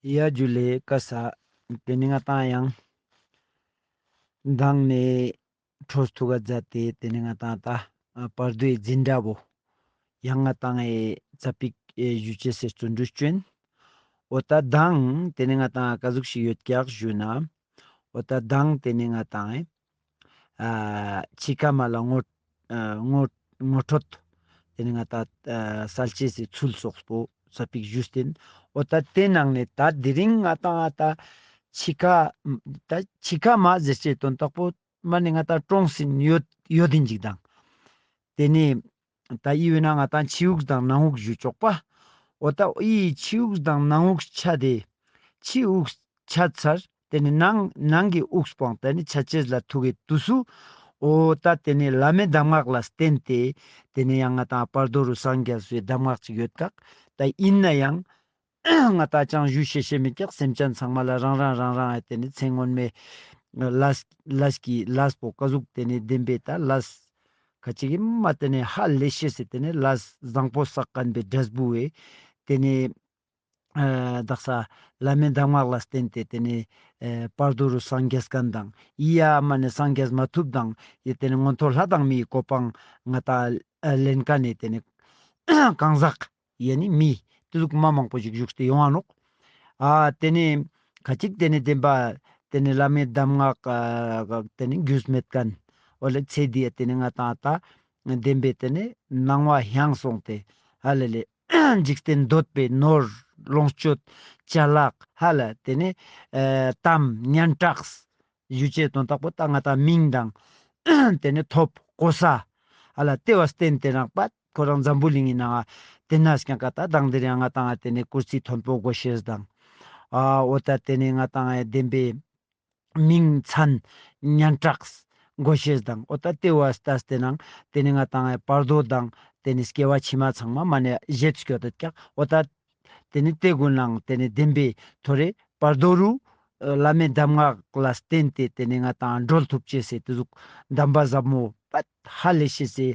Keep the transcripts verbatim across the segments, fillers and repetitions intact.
ཡ་ཇུ་ལེ་ཀ་ས། ཏེ་ནེ་ང་ཏང་ཡང་མདང་ནེ་འཕྲོས་ཐུག་ག་མཛད་དེ་ཏེ་ནེ་ང་ཏང་ད་ཨ་བར་དོའི་འཛིན་གྲྭ་བོ་ཡང་ང་ཏང་ཨེ་ཙ་པིག་ཨེ་ཞུ་ཅེས་སི་བརྩོན་འགྲུས་བཅོན། འོ་ད་མདང་ཏེ་ནེ་ང་ཏང་ཀ་ཟུག་ཞིག་ཡོད་ཀྱག་ཞུ་ན། འོ་ད་མདང་ཏེ་ནེ་ང་ཏང་ཨེ་ཨ་འཆི་ཁ་མ་ལ་ངོ་ཨ་ངོ་ངོ་སྤྲོད་ཏེ་ནེ་ང་ཏང་ཨ་སལ་ཅེས་སི་ཚུལ་སོགས་པོ་ཙ་པིག་ཞུས་ཏེ་ཨིན། འོ་ད་ཏེ་ནང་ནེ་ད་དེ་རིང་ང་ཏང་ཨ་ད་འཆི་ཁ་ད་འཆི་ཁ་མ་ཟེར་ཅེས་དོན་དག་པོ་མ་ནེ་ང་ཏང་གྲོངས་ཟིན་ཡོད་ཡོད་དེ་ཨིན་ཅིག་དང་། ཏེ་ནེ་ད་འི་བོའི་ནང་ང་ཏང་ཕྱི་དབུགས་དང་ནང་དབུགས་ཞུ་ཆོག་པ། འོ་ད་འི་ཕྱི་དབུགས་དང་ནང་དབུགས་ཆ་དེ་ཕྱི་དབུགས་ཆ་ཚར་ཏེ་ནེ་ནང་ནང་གི་དབུགས་པོའང་ཏེ་ནེ་ཆ་ཅེས་ལ་ཐུག་གི་དུས་སུ། འོ་ད་ཏེ་ནེ་བླ་མའི་གདམས་ངག་ལ་བརྟེན་ཏེ་ཏེ་ནེ་ཡང་ང་ཏང་བར་དོ་རུ་སངས་རྒྱས་སི་གདམས་ངག་ཅིག་ཡོད་ཀྱག། ད་ཨིན་ན་ཡང་ང་ཏང་ཅང་ཞུ་ཤེས་ཤེས་མེད་ཀྱག། སེམས་ཅན་ཚང་མ་ལ་རང་རང་རང་རང་ཨེ་ཏེ་ནེ་ཚེ་སྔོན་མའི་ལས་ལས་ཀྱི་ལས་པོ་ཀ་ཟུག་ཏེ་ནེ་བདེན་པའི་ད་ལས་ཁ་ཅིག་གི་མ་ཏེ་ནེ་ཧ་ལས་ཤེས་སི་ཏེ་ནེ་ལས་བཟང་པོ་བསགས་མཁན་པའི་འབྲས་བུ་བོ་ཏེ་ནེ་ཨ་དག་ས་བླ་མའི་གདམས་ངག་ལ་བརྟེན་ཏེ་ཏེ་ནེ་ཨ་བར་དོ་རུ་སངས་རྒྱས་མཁན་དང་འི་ཡ་མ་ནེ་སངས་རྒྱས་མ་ཐུབ་དང་འི་ཏེ་ནེ་མངོན་མཐོ་ལྷ་དང་མིའི་གོ་འཕང་ང་ཏང་ཨ་ལེན་མཁན་ནི་ཏེ་ནེ་གང་ཟག་ཡ་ནི་མི་ཏེ་ཟུག་མ་མང་པོ་ཞིག་བཞུགས་ཏེ་ཡོང་ང་ནོག། ཨ་ཏེ་ནེ་ཁ་ཅིག་ཏེ་ནེ་བདེན་པ་ཏེ་ནེ་བླ་མའི་གདམས་ངག་ཨ་ཏེ་ནེ་རྒྱུས་མེད་མཁན་འོ་ལེ་ཚེ་འདི་ཡ་ཏེ་ནེ་ང་ཏང་ད་བདེན་པའི་ཏེ་ནེ་སྣང་བ་ཧང་སོང་སྟེ་ཧ་ལ་ལེ་འཇིག་རྟེན་འདོད་པའི་ནོར་ལོངས་སྤྱོད་ཅ་ལག་ཧ་ལ་ཏེ་ནེ་ཨ་གཏམ་སྙན་གྲགས་ཞུ་ཅེས་དོན་དག་པོ་ད་ང་ཏང་མིང་དང་ཏེ་ནེ་ཐོབ་གོ་ས་ཧ་ལ་ཏེ་བ་བརྟེན་ཏེ་རང་པ་ཁོ་རང་འཛམ་བུ་གླིང་ངི་ནང་ང་ཏེ་ན་སྐྱང་ཀ་ད་དང་དེ་རིང་ང་ཏང་ཏེ་ནེ་སྐུ་ཚེ་མཐོན་པོ་དགོས་ཤེས་དང་ཨ་འོ་ད་ཏེ་ནེ་ང་ཏང་བདེན་པའི་མིང་མཚན་སྙན་གྲགས་དགོས་ཤེས་དང་འོ་ད་ཏེ་བ་ལྟས་ཏེ་ནང་ཏེ་ནེ་ང་ཏང་བར་དོ་དང་ཏེ་ནེ་སྐྱེ་བ་ཕྱི་མ་ཚང་མ་མ་ནེ་བཞེས་སྐྱོད་དེ་ཀྱག། འོ་ད་ཏེ་ནེ་ཏེ་གུན་ལའང་ཏེ་ནེ་བདེན་པའི་ཐོ་རེ་བར་དོ་རུ་ཨ་བླ་མའི་གདམས་ངག་ལ་བརྟེན་ཏེ་ཏེ་ནེ་ང་ཏང་སྒྲོལ་ཐུབ་ཅེས་སི་ཏེ་ཟུག་གདམས་པ་ཟབ་མོ་པ་ཧ་ལས་ཤེས་སི་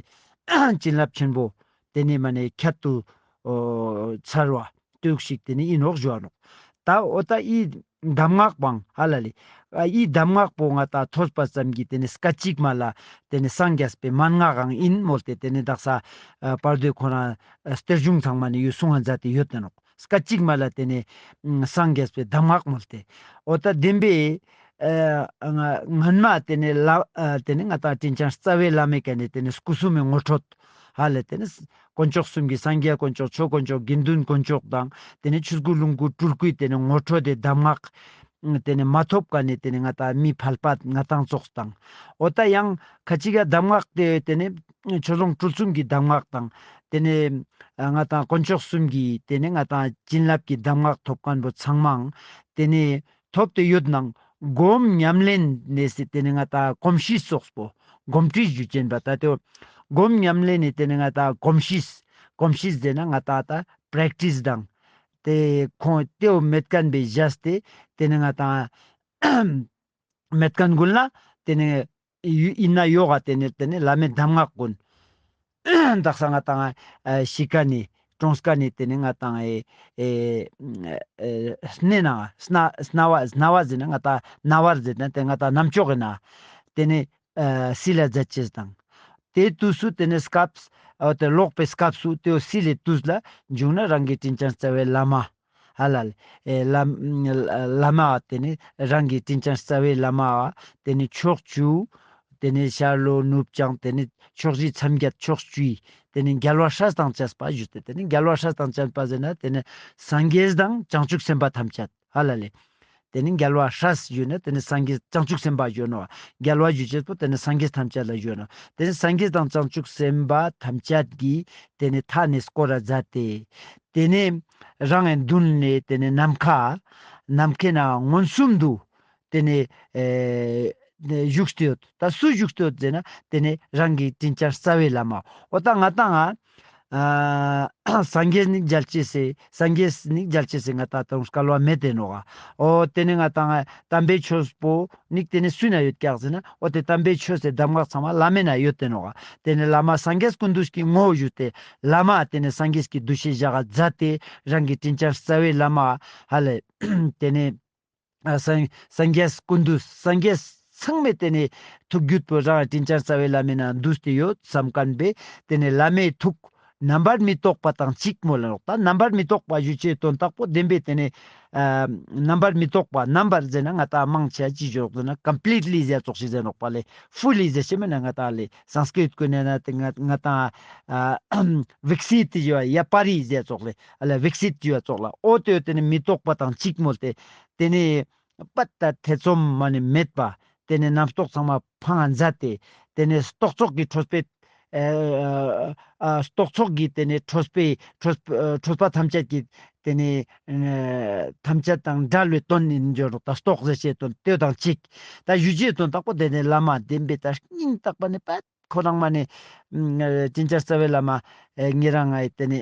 བྱིན་རླབས་ཆེན་པོ་ཏེ་ནེ་མ་ནེ་ཁྱད་དུ་ཨོ་འཚལ་བ་ཏེ་ཟུག་ཞིག་ཏེ་ནེ་ཨིན་ནོག་ཞུ་བ་ནོག། ད་འོ་ད་འི་གདམས་ངག་པོའང་ཧ་ལ་ལེ་ཨ་འི་གདམས་ངག་པོ་ང་ཏང་ཐོས་པ་ཙམ་གྱིས་ཏེ་ནེ་སྐད་ཅིག་མ་ལ་ཏེ་ནེ་སངས་རྒྱས་པའི་མན་ངག་གང་ཨིན་མོལ་ཏེ་ཏེ་ནེ་དག་ས་ཨ་བར་དོའི་ཁོ་རང་ཨ་གཏེར་གཞུང་ཚང་མ་ནེ་ཡོད་གསུང་ང་མཛད་དེ་ཡོད་དེ་ནོག། སྐད་ཅིག་མ་ལ་ཏེ་ནེ་ཨ་སངས་རྒྱས་པའི་གདམས་ངག་མོལ་ཏེ། འོ་ད་བདེན་པའི་ཨ་ང་སྔན་མ་ཏེ་ནེ་ལ་ཨ་ཏེ་ནེ་ང་ཏང་དྲིན་ཅན་རྩ་བའི་བླ་མའི་ཀ་ནེ་ཏེ་ནེ་སྐུ་གསུམ་མི་ངོ་སྤྲོད་ཧ་ལ་ཏེ་ནེ་དཀོན་མཆོག་གསུམ་གྱི་སངས་རྒྱས་དཀོན་མཆོག་ཆོས་དཀོན་མཆོག་དགེ་འདུན་དཀོན་མཆོག་དང་ཏེ་ནེ་ཆོས་སྐུ་ལོངས་སྐུ་སྤྲུལ་སྐུའི་ཏེ་ནེ་ངོ་སྤྲོད་དེ་གདམས་ངག་ཏེ་ནེ་མ་ཐོབ་ཀ་ནེ་ཏེ་ནེ་ང་ཏང་མི་ཕལ་པ་ང་ཏང་ཙོགས་དང་། འོ་ད་ཡང་ཁ་ཅིག་ག་གདམས་ངག་ཏེ་ཏེ་ནེ་ཆོས་སྲུང་སྤྲུལ་གསུམ་གྱི་གདམས་ངག་དང་ཏེ་ནེ་ང་ཏང་དཀོན་མཆོག་གསུམ་གྱི་ཏེ་ནེ་ང་ཏང་བྱིན་རླབས་ཀྱི་གདམས་ངག་ཐོབ་མཁན་པོ་ཚང་མའང་ཏེ་ནེ་ཐོབ་སྟེ་ཡོད་ནའང་སྒོམ་ཉམས་ལེན་ནེ་སི་ཏེ་ནེ་ང་ཏང་གོམས་གཤིས་ཙོགས་པོ་གོམས་འདྲིས་ཞུ་ཅེན་པ་ད་ཏེ་སྒོམ་ཉམས་ལེན་ནེ་ཏེ་ནེ་ང་ཏང་གོམས་གཤིས་གོམས་གཤིས་ཟེར་ན་ང་ཏང་ད་པྲེག་ཊིས་དང་ཏེ་ཁོང་ཏེའོ་མེད་མཁན་པའི་བཞག་སྟེ་ཏེ་ནེ་ང་ཏང་མེད་མཁན་གུན་ལ་ཏེ་ནེ་ཡུ་ཨིན་ན་ཡོག་ག་ཏེ་ནེ་ཏེ་ནེ་བླ་མའི་གདམས་ངག་གུན་དག་ས་ང་ཏང་ཨ་ཤི་ཀ་ནེ་གྲོངས་ཀ་ནེ་ཏེ་ནེ་ང་ཏང་ཨེ་ཨེ་ཨེ་སྣེ་ན་སྣ་སྣ་བ་སྣ་བ་ཟེར་ན་ང་ཏང་སྣ་བར་ཟེར་ན་ཏེ་ང་ཏང་རྣམ་ཅོག་གི་ན་ཏེ་ནེ་ཨ་སིལ་ལ་མཛད་ཅེས་དང་། ཏེ་དུས་སུ་ཏེ་ནེ་སྐབས་ཨ་ཏེ་ལོག་པའི་སྐབས་སུ་ཏེའོ་སིལ་ལེ་དུས་ལ་བྱུང་ན་རང་གི་དྲིན་ཅན་རྩ་བའི་བླ་མ་ཧ་ལ་ལེ། ཨེ་བླ་བླ་མ་ཏེ་ནེ་རང་གི་དྲིན་ཅན་རྩ་བའི་བླ་མ་ཏེ་ནེ་ཕྱོགས་བཅུ་ཏེ་ནེ་ཤར་ལྷོ་ནུབ་བྱང་ཏེ་ནེ་ཕྱོགས་བཞི་མཚམས་བརྒྱད་ཕྱོགས་བཅུའི་ཏེ་ནེ་རྒྱལ་བ་སྲས་དང་བཅས་པ་ཞུས་ཏེ་ཏེ་ནེ་རྒྱལ་བ་སྲས་དང་བཅས་པ་ཟེར་ན་ཏེ་ནེ་སངས་རྒྱས་དང་བྱང་ཆུབ་སེམས་དཔའ་ཐམས་ཅད་ཧ་ལ་ལེ། ཏེ་ནེ་རྒྱལ་བ་སྲས་ཞུས་ན་ཏེ་ནེ་སངས་རྒྱས་བྱང་ཆུབ་སེམས་དཔའ་ཞུ་ནོག། རྒྱལ་བ་ཞུ་ཅེས་པོ་ཏེ་ནེ་སངས་རྒྱས་ཐམས་ཅད་ལ་ཞུ་ནོག། ཏེ་ནེ་སངས་རྒྱས་དང་བྱང་ཆུབ་སེམས་དཔའ་ཐམས་ཅད་ཀྱི་ཏེ་ནེ་མཐའ་ནེ་སྐོར་ར་མཛད་དེ། ཏེ་ནེ་རང་ངི་མདུན་ནེ་ཏེ་ནེ་ནམ་མཁའ་ནམ་མཁའི་ནང་མངོན་སུམ་དུ་ཏེ་ནེ་ཨེ་བཞུགས་ཏེ་ཡོད། ད་སུ་བཞུགས་ཏེ་ཡོད་ཟེར་ན་ཏེ་ནེ་རང་གི་དྲིན་ཅན་རྩ་བའི་བླ་མ། འོ་ད་ང་ཏང་ང་ ཨ་སངས་རྒྱས་ནི་མཇལ་ཅེས་སི་སངས་རྒྱས་ནི་མཇལ་ཅེས་སི་ང་ཏང་ཏང་སྐལ་བ་མེད་དེ་ནོག་ག། འོ་ཏེ་ནེ་ང་ཏང་དམ་པའི་ཆོས་པོ་ནི་ཏེ་ནེ་སུ་ན་ཡོད་ཀྱག་ཟེར་ན། འོ་ཏེ་དམ་པའི་ཆོས་སི་གདམས་ངག་ཚང་མ་བླ་མའི་ན་ཡོད་དེ་ནོག་ག། ཏེ་ནེ་བླ་མ་སངས་རྒྱས་ཀུན་འདུས་ཀྱི་ངོ་བོ་ཞུས་ཏེ་བླ་མ་ཏེ་ནེ་སངས་རྒྱས་ཀྱི་འདུ་ཤེས་བཞག་ག་མཛད་དེ་རང་གི་དྲིན་ཅན་རྩ་བའི་བླ་མ་ཧ་ལེ། ཏེ་ནེ་ཨ་སངས་སངས་རྒྱས་ཀུན་འདུས་སངས་རྒྱས་ཚང་མའི་ཏེ་ནེ་ཐུགས་རྒྱུད་པོ་རང་དྲིན་ཅན་རྩ་བའི་བླ་མའི་ནང་འདུས་ཏེ་ཡོད་བསམ་མཁན་པས། ཏེ་ནེ་བླ་མའི་ཐུགས་རྣམ་པར་མི་རྟོག་པ་དང་གཅིག་མོལ་ལ་ནོག། ད་རྣམ་པར་མི་རྟོག་པ་ཞུ་ཅེས་དོན་དག་པོ་བདེན་པའི་ཏེ་ནེ་ཨ་རྣམ་པར་མི་རྟོག་པ། རྣམ་པར་ཟེར་ན་ང་ཏང་མང་ཆེ་ཅི་ཞུ་ནོག་ཟེར་ན་ཀམ་པི་ལིཊ་ལི་ཟེར་ཙོགས་ཤིག་ཟེར་ནོག་པ་ལེ། ཧྥུ་ལི་ཟེར་ཅེས་མེད་ན་ང་ཏང་ལེ། སཾསྐྲྀཏ་གུན་ནི་ནང་ཏེ་ང་ང་ཏང་ཨ་བིཀ་སིཏ་ཏེ་ཞུ་བ་ཡ་པ་རི་ཟེར་ཙོགས་ལེ། ཨ་ལེ་བིཀ་སིཏ་ཏེ་ཞུ་བ་ཙོགས་ལ། འོ་ཏེ་ཏེ་ནེ་མི་རྟོག་པ་དང་གཅིག་མོལ་ཏེ། ཏེ་ནེ་པད་ད་ཐེ་ཚོམ་མ་ནེ་མེད་པ། ཏེ་ནེ་རྣམ་རྟོག་ཚང་མ་ཕང་ང་མཛད་དེ། ཏེ་ནེ་རྟོག་ཚོགས་ཀྱི་ཁྲོས་པའི་ཨ་ཨ་རྟོག་ཚོགས་ཀྱི་ཏེ་ནེ་ཁྲོས་པའི་ཁྲོས་ཨ་ཁྲོས་པ་ཐམས་ཅད་ཀྱི་ཏེ་ནེ་ཨ་ཐམས་ཅད་དང་བྲལ་བའི་དོན་ཨིན་ཞུ་ནོག། ད་རྟོག་ཟེར་ཅེས་དོན་ཏེ་དང་གཅིག། ད་ཞུ་ཅེས་དོན་དག་པོ་ཏེ་ནེ་བླ་མ་བདེན་པའི་ད་སྙིང་ཐག་པ་ནེ་པད་ཁོ་རང་མ་ནེ་ཨ་དྲིན་ཅན་རྩ་བའི་བླ་མ་ཨ་ཉེ་རང་ངི་ཏེ་ནེ་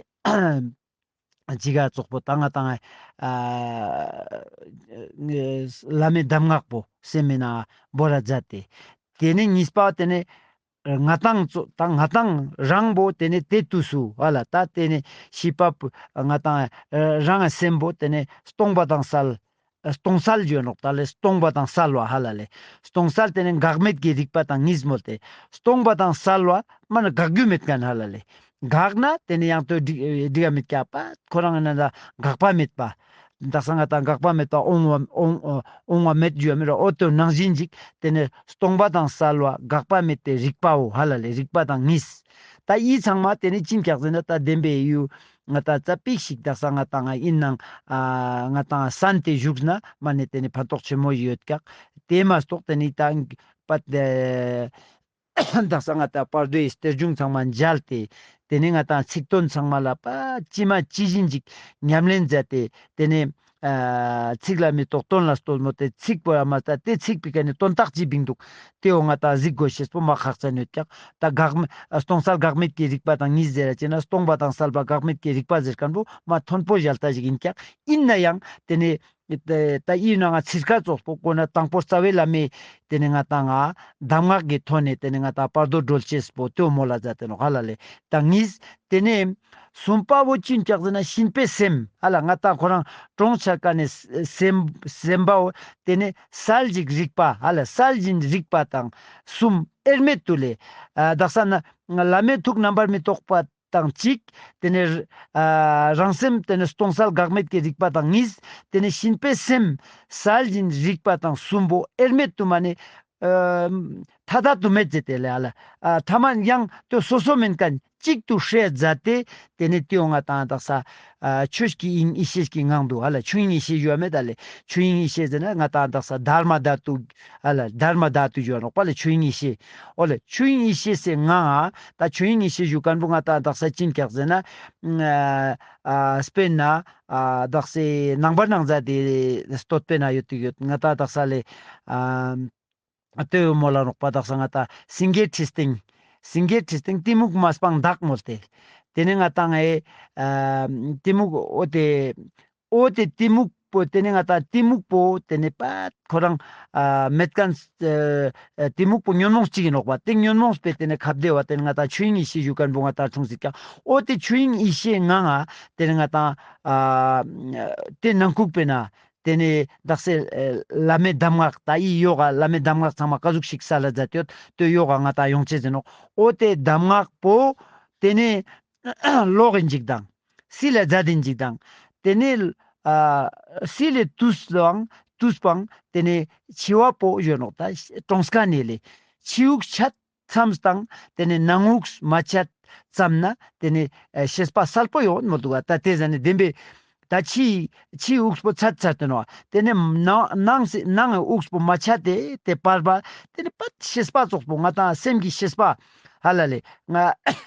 ཅི་ག་ཙོགས་པོ་ད་ང་ཏང་ཨ་བླ་མའི་གདམས་ངག་པོ་སེམས་མི་ནང་བོར་ར་མཛད་དེ། ཏེ་ནེ་གཉིས་པ་ཏེ་ནེ་ང་ཏང་ཙོ་ད་ང་ཏང་རང་པོ་ཏེ་ནེ་ཏེ་དུས་སུ་ཧ་ལ་ད་ཏེ་ནེ་ཤེས་པ་པོ་ང་ཏང་རང་སེམས་པོ་ཏེ་ནེ་སྟོང་པ་དང་གསལ། སྟོང་གསལ་ཞུ་ནོག་ད་ལེ། སྟོང་པ་དང་གསལ་བ་ཧ་ལ་ལེ། སྟོང་གསལ་ཏེ་ནེ་འགག་མེད་ཀྱི་རིག་པ་དང་གཉིས་མོལ་ཏེ། སྟོང་པ་དང་གསལ་བ་མ་ནེ་འགག་རྒྱུ་མེད་མཁན་ཧ་ལ་ལེ། འགག་ན་ཏེ་ནེ་ཡང་ཏོ་འགྲིག་འགྲིག་ག་མེད་ཀྱག་པ། ཁོ་རང་ཨིན་ན་ད་འགག་པ་མེད་པ། དག་ས་ང་ཏང་འགག་པ་མེད་པ་འོང་བ་འོང་འོང་བ་མེད་ཞུ་བ་མེད་ར། འོ་ཏེ་ནང་བཞིན་ཅིག་ཏེ་ནེ་སྟོང་པ་དང་གསལ་བ་འགག་པ་མེད་དེ་རིག་པའོ་ཧ་ལ་ལེ། རིག་པ་དང་གཉིས། ད་འི་ཚང་མ་ཏེ་ནེ་ཅི་ཨིན་ཀྱག་ཟེར་ན་ད་བདེན་པའི་ཡུལ་ང་ཏང་ཙ་པིག་ཞིག་དག་ས་ང་ཏང་ཨིན་ནང་ཨ་ང་ཏང་སན་ཏེ་བཞུགས་ན་མ་ནེ་ཏེ་ནེ་ཕན་ཐོགས་ཆེན་མོ་ཡོད་ཀྱག། ཏེ་མ་གཏོགས་ཏེ་ནེ་ད་པད་དེ་དག་ས་ང་ཏང་བར་དོའི་གཏེར་གཞུང་ཚང་མ་མཇལ་ཏེ། ཏེ་ནེ་ང་ཏང་ཚིག་དོན་ཚང་མ་ལ་པ་ཅི་མ་ཅི་བཞིན་ཅིག་ཉམས་ལེན་མཛད་དེ། ཏེ་ནེ་ཨ་ཚིག་ལ་མི་རྟོག་དོན་ལ་རྟོག་མོལ་ཏེ་ཚིག་པོ་ཡ་མ་ལྟ་ཏེ་ཚིག་པའི་ཀ་ནེ་དོན་དག་ཅི་བིང་འདུག། ཏེའོ་ང་ཏང་གཟིགས་དགོས་ཤེས་པོ་མ་ཁག་ཅན་ཡོད་ཀྱག། ད་འགག་མེད་ཨ་སྟོང་གསལ་འགག་མེད་ཀྱི་རིག་པ་དང་གཉིས་ཟེར་ར་ཅེ་ན་སྟོང་པ་དང་གསལ་བ་འགག་མེད་ཀྱི་རིག་པ་ཟེར་མཁན་པོ་མ་མཐོན་པོ་ཞལ་ལྟ་ཞིག་ཨིན་ཀྱག། ཨིན་ན་ཡང་ཏེ་ནེ་ད་འི་ནང་ང་ཚིར་ཁ་ཙོགས་པོ་གོ་ན་དང་པོ་རྩ་བའི་བླ་མའི་ཏེ་ནེ་ང་ཏང་ང་གདམས་ངག་གི་ཐོག་ནེ་ཏེ་ནེ་ང་ཏང་བར་དོ་སྒྲོལ་ཅེས་པོ་ཏེའོ་མོལ་ལ་མཛད་དེ་ནོག་ཧ་ལ་ལེ། ད་གཉིས། ཏེ་ནེ་གསུམ་པ་བོ་ཅི་ཨིན་ཀྱག་ཟེར་ན་གཤིན་པའི་སེམས་ཧ་ལ་ང་ཏང་ཁོ་རང་གྲོངས་ཆ་ཀ་ནེ་སེམས་སེམས་པའོ་ཏེ་ནེ་གསལ་ཞིང་རིག་པ་ཧ་ལ་གསལ་ཞིང་རིག་པ་དང་གསུམ་དབྱེར་མེད་དུ་ལེ། ཨ་དག་ས་ན་བླ་མའི་ཐུགས་རྣམ་པར་མི་རྟོག་པ་དང་གཅིག། ཏེ་ནེ་ཨ་རང་སེམས་ཏེ་ནེ་སྟོང་གསལ་འགག་མེད་ཀྱི་རིག་པ་དང་གཉིས། ཏེ་ནེ་གཤིན་པའི་སེམས་གསལ་ཞིང་རིག་པ་དང་གསུམ་པོ་དབྱེར་མེད་དུ་མ་ནེ་ཨ་ཐ་དད་དུ་མེད་ཟེར་ཏེ་ལེ་ཧ་ལ། ཨ་ཐ་མ་ཡང་ཏེ་སོ་སོ་མེན་མཁན་གཅིག་ཏུ་བསྲེས་མཛད་དེ། ཏེ་ནེ་ཏེའོ་ང་ཏང་དག་ས་ཨ་ཆོས་ཀྱི་དབྱིངས་ཡེ་ཤེས་ཀྱི་ངང་དུ་ཧ་ལ་ཆོས་དབྱིངས་ཡེ་ཤེས་ཞུ་བ་མེད་ད་ལེ། ཆོས་དབྱིངས་ཡེ་ཤེས་ཟེར་ན་ང་ཏང་དག་ས་དྷརྨ་དྷཱ་ཏུ་ཧ་ལ་དྷརྨ་དྷཱ་ཏུ་ཞུ་བ་ནོག་པ་ལེ། ཆོས་དབྱིངས་ཡེ་ཤེས། འོ་ལེ་ཆོས་དབྱིངས་ཡེ་ཤེས་སི་ངང་ང་ད་ཆོས་དབྱིངས་ཡེ་ཤེས་ཞུ་མཁན་པོ་ང་ཏང་དག་ས་ཅི་ཨིན་ཀྱག་ཟེར་ན་ཨ་ཨ་དཔེར་ན་ཨ་དག་ས་ནང་པ་ནང་ཟ་དེ་བསྟོད་པའི་ནང་ཡོད་དེ་ཡོད། ང་ཏང་དག་ས་ལེ་ཨ་ཏེ་བོ་མོལ་ལ་ནོག་པ། དག་ས་ང་ཏང་སེང་གེའི་ཁྲི་སྟེང་། སེང་གེའི་ཁྲི་སྟེང་གཏི་མུག་མ་སྤངས་བདག་མོལ་ཏེ། ཏེ་ནེ་ང་ཏང་ཨེ་ཨ་གཏི་མུག་འོ་ཏེ་འོ་ཏེ་གཏི་མུག་པོ་ཏེ་ནེ་ང་ཏང་གཏི་མུག་པོ་ཏེ་ནེ་པད་ཁོ་རང་ཨ་མེད་མཁན་ཨ་གཏི་མུག་པོ་ཉོན་མོངས་གཅིག་ཨིན་ནོག་པ། ཏེ་ཉོན་མོངས་པོ་ཏེ་ནེ་ཁ་བདེ་བ་ཏེ་ནེ་ང་ཏང་ཆོས་དབྱིངས་ཡེ་ཤེས་ཞུ་མཁན་པོ་ང་ཏང་འཁྲུངས་སྲིད་ཀྱག། འོ་ཏེ་ཆོས་དབྱིངས་ཡེ་ཤེས་ངང་ང་ཏེ་ནེ་ང་ཏང་ཨ་ཏེ་ནང་ཁུག་པའི་ནང་ཏེ་ནེ་དག་ས་ཨེ་བླ་མའི་གདམས་ངག་ད་འི་ཡོག་ག་བླ་མའི་གདམས་ངག་ཚང་མ་ཀ་ཟུག་ཞིག་སལ་ལ་མཛད་དེ་ཡོད། ཏེ་ཡོག་ག་ང་ཏང་ཡོང་ཅེས་ཨིན་ནོག། འོ་ཏེ་གདམས་ངག་པོ་ཏེ་ནེ་ལོག་ཨིན་ཅིག་དང་། སིལ་ལ་མཛད་དེ་ཨིན་ཅིག་དང་། ཏེ་ནེ་ཨ་སིལ་ལ་དུས་སུའང་དུས་པའང་ཏེ་ནེ་འཆི་བ་པོ་ཡོད་ནོག། ད་གྲོངས་ཀ་ནེ་ལེ་ཕྱི་དབུགས་ཆད་མཚམས་དང་ཏེ་ནེ་ནང་དབུགས་མ་ཆད་ཙམ་ན་ཏེ་ནེ་ཨ་ཤེས་པ་གསལ་པོ་ཡོང་མོལ་འདུག་ག། ད་ཏེ་ཟ་ནེ་བདེན་པའི་ད་ཕྱི་ཕྱི་དབུགས་པོ་ཆད་ཚར་ཏེ་ནོག། ཏེ་ནེ་ནང་ནང་སེ་ནང་དབུགས་པོ་མ་ཆད་དེ་ཏེ་བར་བར་ཏེ་ནེ་པད་ཤེས་པ་ཙོགས་པོ་ང་ཏང་སེམས་ཀྱི་ཤེས་པ་ཧ་ལ་ལེ་ང་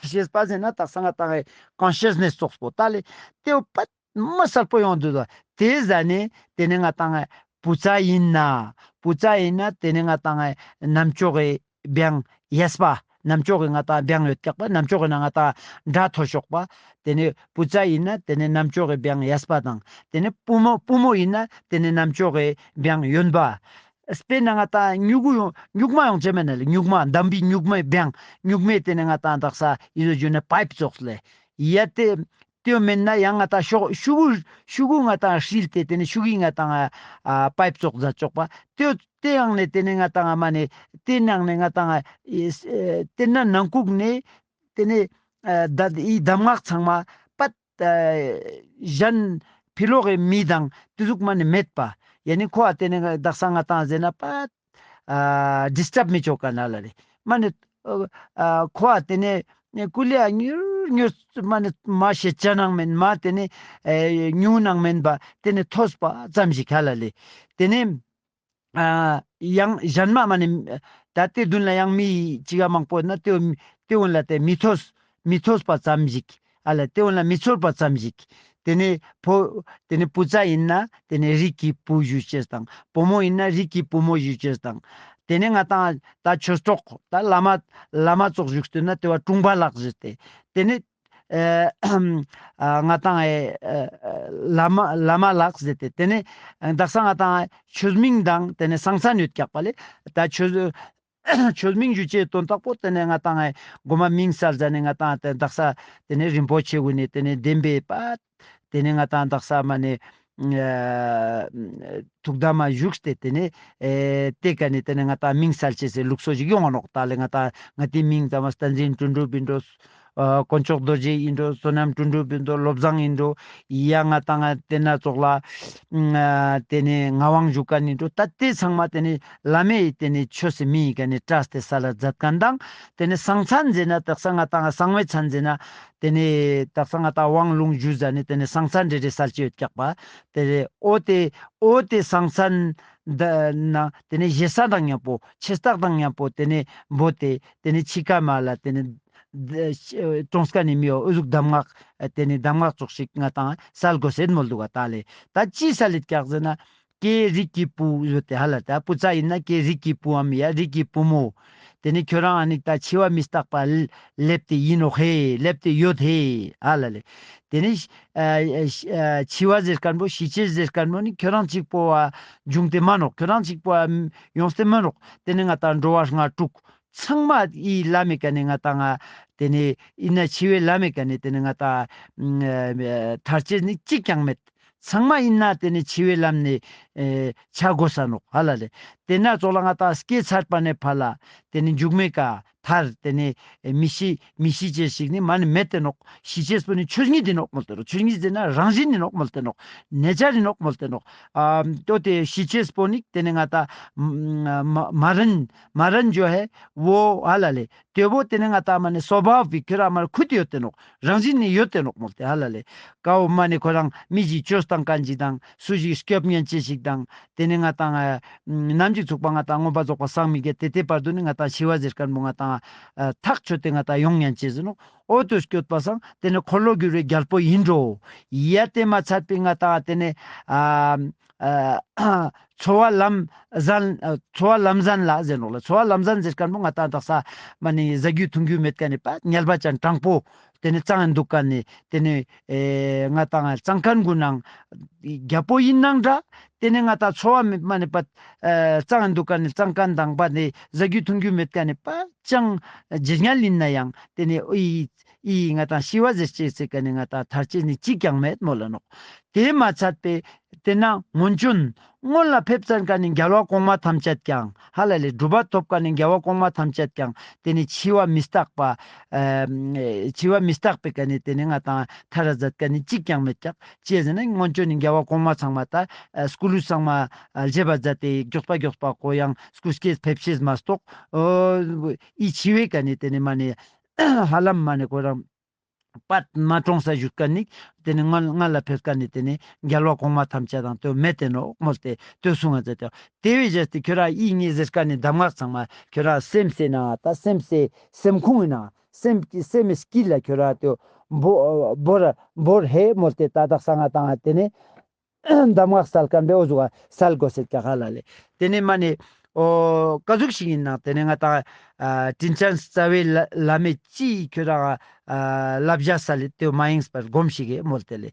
ཤེས་པ་ཟེར་ན་དག་ས་ང་ཏང་ཀོན་ཤེས་ནེས་ཙོགས་པོ་ད་ལེ་ཏེ་བོ་པད་མ་གསལ་པོ་ཡོང་འདུག་ག། ཏེ་ཟ་ནེ་ཏེ་ནེ་ང་ཏང་བུ་ཚ་ཨིན་ན་བུ་ཚ་ཨིན་ན་ཏེ་ནེ་ང་ཏང་རྣམ་ཅོག་གི་བེང་ཡས་པ། ནམ་ཅོག་གི་ང་ཏང་བེང་ཡོད་ཀྱག་པ། ནམ་ཅོག་གི་ནང་ང་ཏང་དགྲ་ཐོ་ཤོག་པ། ཏེ་ནེ་བུ་ཚ་ཨིན་ན་ཏེ་ནེ་ནམ་ཅོག་གི་བེང་གཡས་པ་དང་། ཏེ་ནེ་བུ་མོ་བུ་མོ་ཨིན་ན་ཏེ་ནེ་ནམ་ཅོག་གི་བེང་གཡོན་པ། སྤེར་ན་ང་ཏང་སྨྱུག་གུ་ཡོང་སྨྱུག་མ་ཡོང་ཅེས་མེད་ན་ལེ། སྨྱུག་མ་འདམ་བུའི་སྨྱུག་མའི་བེང་། སྨྱུག་མའི་ཏེ་ནེ་ང་ཏང་དག་ས་ཨི་ཟོ་ཞུ་ན་པའིབ་ཙོགས་ལེ། ཡ་ཏེ་ཏེའོ་མེད་ན་ཡང་ང་ཏང་ཤོག་ཤུ་གུ་ཤུ་གུ་ང་ཏང་ཧྲིལ་ཏེ་ཏེ་ནེ་ཤུ་གུའི་ང་ཏང་ཨ་པའིབ་ཙོགས་ཛད་ཅོག་པ། ཏེའོ་ཏེ་ཡང་ནེ་ཏེ་ནེ་ང་ཏང་མ་ནེ་ཏེ་ནང་ནེ་ང་ཏང་ཨ་ཏེ་ན་ནང་ཁུག་ནེ་ཏེ་ནེ་ཨ་ད་ཨི་གདམས་ངག་ཚང་མ་པད་ཨ་ཞན་ཕི་ལོག་གི་མི་དང་ཏེ་ཟུག་མ་ནེ་མེད་པ། ཡ་ནི་ཁོ་ཨ་ཏེ་ནེ་དག་ས་ང་ཏང་ཟེར་ན་པད་ཨ་ཌིས་ཊབ་མི་ཅོ་ཀ་ན་ལ་རེ། མ་ནེ་ཨ་ཁོ་ཨ་ཏེ་ནེ་ཀུ་ལེ་ཨ་ཉུར་ཉུར་མ་ནེ་མ་ཤེད་ཆ་ནང་མེན་མ་ཏེ་ནེ་ཨེ་ཉུང་ནང་མེན་པ་ཏེ་ནེ་ཐོས་པ་ཙམ་ཞིག་ཧ་ལ་ལེ། ཏེ་ནེ་ཨ་ཡང་ཞན་མ་མ་ནེ་ད་ཏེ་དུན་ལ་ཡང་མི་ཅིག་ག་མང་པོ་ན་ཏེ་ཏེ་འོན་ལ་ཏེ་མི་ཐོས་མི་ཐོས་པ་ཙམ་ཞིག་ཨ་ལ་ཏེ་འོན་ལ་མི་ཚོར་པ་ཙམ་ཞིག་ཏེ་ནེ་བུ་ཏེ་ནེ་བུ་ཚ་ཨིན་ན་ཏེ་ནེ་རིགས་ཀྱི་བུ་ཞུ་ཅེས་དང་བུ་མོ་ཨིན་ན་རིགས་ཀྱི་བུ་མོ་ཞུ་ཅེས་དང་། ཏེ་ནེ་ང་ཏང་ད་ཆོས་གྲོགས་ད་བླ་མ་བླ་མ་ཙོགས་བཞུགས་ཏེ་ན་ཏེ་བ་དྲུང་པ་ལགས་ཟེར་ཏེ། ཏེ་ནེ་ཨ་ང་ཏང་ཨེ་ཨ་བླ་མ་བླ་མ་ལགས་ཟེར་ཏེ། ཏེ་ནེ་དག་ས་ང་ཏང་ཆོས་མིང་དང་ཏེ་ནེ་གསང་མཚན་ཡོད་ཀྱག་པ་ལེ། ད་ཆོས་ཆོས་མིང་ཞུ་ཅེས་དོན་དག་པོ་ཏེ་ནེ་ང་ཏང་ཨེ་གོ་མ་མིང་སལ་ཟ་ནེ་ང་ཏང་ཏེ་དག་ས་ཏེ་ནེ་རིན་པོ་ཆེ་གུན་ནེ་ཏེ་ནེ་བདེན་པའི་པ་ཏེ་ནེ་ང་ཏང་དག་ས་མ་ནེ་ཨ་ཐུགས་དམ་མ་བཞུགས་ཏེ་ཏེ་ནེ་ཨེ་ཏེ་ཀ་ནེ་ཏེ་ནེ་ང་ཏང་མིང་སལ་ཅེས་སི་ལུགས་སྲོལ་ཞིག་ཡོང་ང་ནོག། ད་ལེ་ང་ཏང་ང་ཏི་མིང་ཙམ་མ་བསྟན་འཛིན་དོན་གྲུབ་ཨིན་འགྲོ། ཨ་དཀོན་མཆོག་རྡོ་རྗེ་ཨིན་འགྲོ། བསོད་ནམས་དོན་གྲུབ་ཨིན་འགྲོ། བློ་བཟང་ཨིན་འགྲོ། ཡ་ང་ཏང་ཏེ་ན་ཙོགས་ལ་ཨ་ཏེ་ནེ་ངག་དབང་ཞུ་ཁན་ཨིན་འགྲོ། ད་ཏེ་ཚང་མ་ཏེ་ནེ་བླ་མའི་ཏེ་ནེ་ཆོས་སི་མིང་ངི་ཀ་ནེ་བཀྲས་ཏེ་སལ་ལ་ཛད་ཁན་དང་། ཏེ་ནེ་གསང་མཚན་ཟེར་ན་དག་ས་ང་ཏང་གསང་བའི་མཚན་ཟེར་ན་ཏེ་ནེ་དག་ས་ང་ཏང་དབང་ལུང་ཞུ་ཟ་ནེ་ཏེ་ནེ་གསང་མཚན་རེ་རེ་སལ་ཅེས་ཡོད་ཀྱག་པ། ཏེ་རེ་འོ་ཏེ་འོ་ཏེ་གསང་མཚན་ད་ན་ཏེ་ནེ་ཞེ་ས་དང་ཉམ་པོ་ཆེ་རྟགས་དང་ཉམ་པོ་ཏེ་ནེ་བོ་ཏེ་ཏེ་ནེ་ཕྱི་ཁ་མ་ལ་ཏེ་ནེ་ཀྲོངས་ཀ་ནེ་མི་འོ་འུ་ཟུག་གདམས་ངག་ཏེ་ནེ་གདམས་ངག་ཙོགས་ཤིག་ང་ཏང་སལ་གོས་ཟེར་མོལ་དུག་ག། ད་ལེ་ད་ཅི་སལ་ལེད་ཀྱག་ཟེར་ན་ཀྱེ་རིགས་ཀྱི་བུ་ཡོད་དེ་ཧ་ལ་ད་བུ་ཚ་ཨིན་ན་ཀྱེ་རིགས་ཀྱི་བུའམ་ཡ་རིགས་ཀྱི་བུ་མོ། ཏེ་ནེ་ཁྱོ་རང་ཨ་ནི་ད་འཆི་བ་མི་རྟག་པ་ལེབས་ཏེ་ཨིན་ནོག་ཧེ་ལེབས་ཏེ་ཡོད་ཧེ་ཧ་ལ་ལེ། ཏེ་ནེ་ཨ་ཨ་འཆི་བ་ཟེར་ཁན་བོ་ཤི་ཅེས་ཟེར་ཁན་བོ་ནི་ཁྱོ་རང་ཅིག་པོ་བ་བྱུང་སྟེ་མ་ནོག། ཁྱོ་རང་ཅིག་པོ་བ་ཡོངས་ཏེ་མ་ནོག། ཏེ་ནེ་ང་ཏང་འགྲོ་བ་ལྔ་དྲུག་ཚང་མ་ཨི་ལམ་མི་ཀ་ནེ་ང་ཏང་ང་ཏེ་ནེ་ཨིན་ན་འཆི་བའི་ལམ་མི་ཀ་ནེ་ཏེ་ནེ་ང་ཏང་ཨ་ཐར་ཅེས་ནི་ཅིག་ཀྱང་མེད། ཚང་མ་ཨིན་ན་ཏེ་ནེ་འཆི་བའི་ལམ་ནེ་ཨེ་ཆ་གོས་ས་ནོག་ཧ་ལ་ལེ། ཏེ་ན་ཙོགས་ལ་ང་ཏང་སྐྱེ་ཚར་པ་ནེ་ཕར་ལ་ཏེ་ནེ་མཇུག་མའི་ཀ་མཐར་ཏེ་ནེ་མི་ཤི་མི་ཤི་ཅེས་ཤིག་ནི་མ་ནེ་མེད་དེ་ནོག། ཤི་ཅེས་པོ་ནི་ཆོས་ཉིད་དེ་ནོག་མོལ་ཏེ་ནོག། ཆོས་ཉིད་ཟེར་ན་རང་བཞིན་ནི་ནོག་མོལ་ཏེ་ནོག། ནེ་ཅར་ནི་ནོག་མོལ་ཏེ་ནོག། ཨ་ཏོ་ཏེ་ཤི་ཅེས་པོ་ནི་ཏེ་ནེ་ང་ཏང་མ་མ་རན་མ་རན་ཇོ་ཧེ་བོ་ཧ་ལ་ལེ། ཏེ་བོ་ཏེ་ནེ་ང་ཏང་མ་ནེ་སོ་བྷ་བི་ཁྱོ་རང་མ་ཁུད་ཡོད་དེ་ནོག། རང་བཞིན་ནི་ཡོད་དེ་ནོག་མོལ་ཏེ་ཧ་ལ་ལེ། ཀའོ་མ་ནེ་ཁོ་རང་མི་ཞིག་ཅོས་ཏང་ཀ་ཅིག་དང་སུ་ཞིག་སྐྱོབ་ཉན་ཅེས་ཤིག་དང་ཏེ་ནེ་ང་ཏང་ནམ་ཞིག་ཚུག་པ་ང་ཏང་མངོན་པ་རྫོགས་པ་སངས་མི་རྒྱས་ཏེ་ཏེ་བར་དུ་ནི་ང་ཏང་འཆི་བ་ཟེར་ཁན་བོ་ང་ཏང་ཐག་ཆོད་དེ་ང་ཏང་ཡོང་ཉན་ཅེས་ཟེར་ནོག། འོ་ཏོ་སྐྱོད་པ་སང་ཏེ་ནེ་འཁོར་ལོ་སྒྱུར་བའི་རྒྱལ་པོ་ཨིན་འགྲོ། ཡ་ཏེ་མ་ཚད་པའི་ང་ཏང་ཏེ་ནེ་ཨ་ཨ་འཚོ་བ་ལམ་ཟན་ཨ་འཚོ་བ་ལམ་ཟན་ལ་ཟེར་ནོག་ལ། འཚོ་བ་ལམ་ཟན་ཟེར་ཁན་བོ་ང་ཏང་དག་ས་མ་ནེ་ཟ་རྒྱུ་འཐུང་རྒྱུ་མེད་ཁན་ནི་པ་ཉལ་བ་ཅན་དྲང་པོ་ཏེ་ནེ་ཙང་དུག་ཁན་ནི་ཏེ་ནེ་ཨེ་ང་ཏང་ཙང་ཁན་གུན་ནང་རྒྱལ་པོ་ཨིན་ནང་འདྲ། ཏེ་ནེ་ང་ཏང་འཚོ་བ་མེད་མ་ནེ་པ་ཨེ་ཙང་དུག་ཁན་ནི་ཙང་ཁན་དང་པ་ནེ་ཟ་རྒྱུ་འཐུང་རྒྱུ་མེད་ཁན་ནི་པ་ཅང་ཇེ་ཉལ་ཨིན་ན་ཡང་ཏེ་ནེ་ཨི་ཨི་ང་ཏང་ཤི་བ་ཟེར་ཅེས་སི་ཀ་ནེ་ང་ཏང་ཐར་ཅེས་ནི་ཅིག་ཀྱང་མེད་མོལ་ལ་ནོག། ཏེ་མ་ཚད་པའི་ཏེ་ན་སྔོན་བྱོན་སྔོན་ལ་ཕེབས་ཙན་ཀ་ནེ་རྒྱལ་བ་གོང་མ་ཐམས་ཅད་ཀྱང་ཧ་ལ་ལེ་གྲུབ་པ་ཐོབ་ཀ་ནེ་རྒྱལ་བ་གོང་མ་ཐམས་ཅད་ཀྱང་ཏེ་ནེ་འཆི་བ་མི་རྟག་པ་ཨེ་འཆི་བ་མི་རྟག་པའི་ཀ་ནེ་ཏེ་ནེ་ང་ཏང་ཐར་ར་ཛད་ཀ་ནེ་ཅིག་ཀྱང་མེད་ཀྱག། ཅི་ཟེར་ན་སྔོན་བྱོན་ནི་རྒྱལ་བ་གོང་མ་ཚང་མ་ད་ཨ་སྐུ་ལུས་ཚང་མ་ཨ་བཞེས་པ་མཛད་དེ་མགྱོགས་པ་མགྱོགས་པ་ཁོ་ཡང་སྐུ་སྐྱེ་ཕེབས་ཤེས་མ་གཏོགས་ཨོ་ཨི་འཆི་བའི་ཀ་ནེ་ཏེ་ནེ་མ་ནེ་ཧ་ལམ་མ་ནེ་ཁོ་རང་པད་མ་གྲོངས་ས་བཞུགས་ཀ་ནེ་ཏེ་ནེ་སྔ་སྔ་ལ་ཕེབས་ཀ་ནེ་ཏེ་ནེ་རྒྱལ་བ་གོང་མ་ཐམས་ཅད་དང་ཏེ་མེད་དེ་ནོག་མོལ་ཏེ་ཏེ་གསུང་ང་མཛད་དེ། ཏེ་བས་བྱས་ཏེ་ཁྱོ་རང་ཨི་ངའི་ཟེར་ཀ་ནེ་གདམས་ངག་ཚང་མ་ཁྱོ་རང་སེམས་སི་ནང་ད་སེམས་སི་སེམས་ཁོང་ངི་ནང་སེམས་ཀྱི་སེམས་མི་སྐྱིད་ལ་ཁྱོ་རང་ཏེ་བོ་བོར་བོར་ཧེ་མོལ་ཏེ་ད་དག་ས་ང་ཏང་ཏེ་ནེ་གདམས་ངག་སལ་ཁན་བོ་འོ་ཟུག་ག་སལ་གོས་ཟེར་ཀྱག་ཧ་ལ་ལེ། ཏེ་ནེ་མ་ནེ་ འོ་ཀ་ཟུག་ཞིག་ཨིན་ན་ཏེ་ནེ་ང་ཏང་ཨ་དྲིན་ཅན་རྩ་བའི་བླ་བླ་མེད་ཅི་ཁྱོད་རང་ཨ་བསླབ་བྱ་སལ་ལེ་ཏེ་མ་ཡེངས་པར་སྒོམས་ཤིག་གེ་མོལ་ཏེ་ལེ།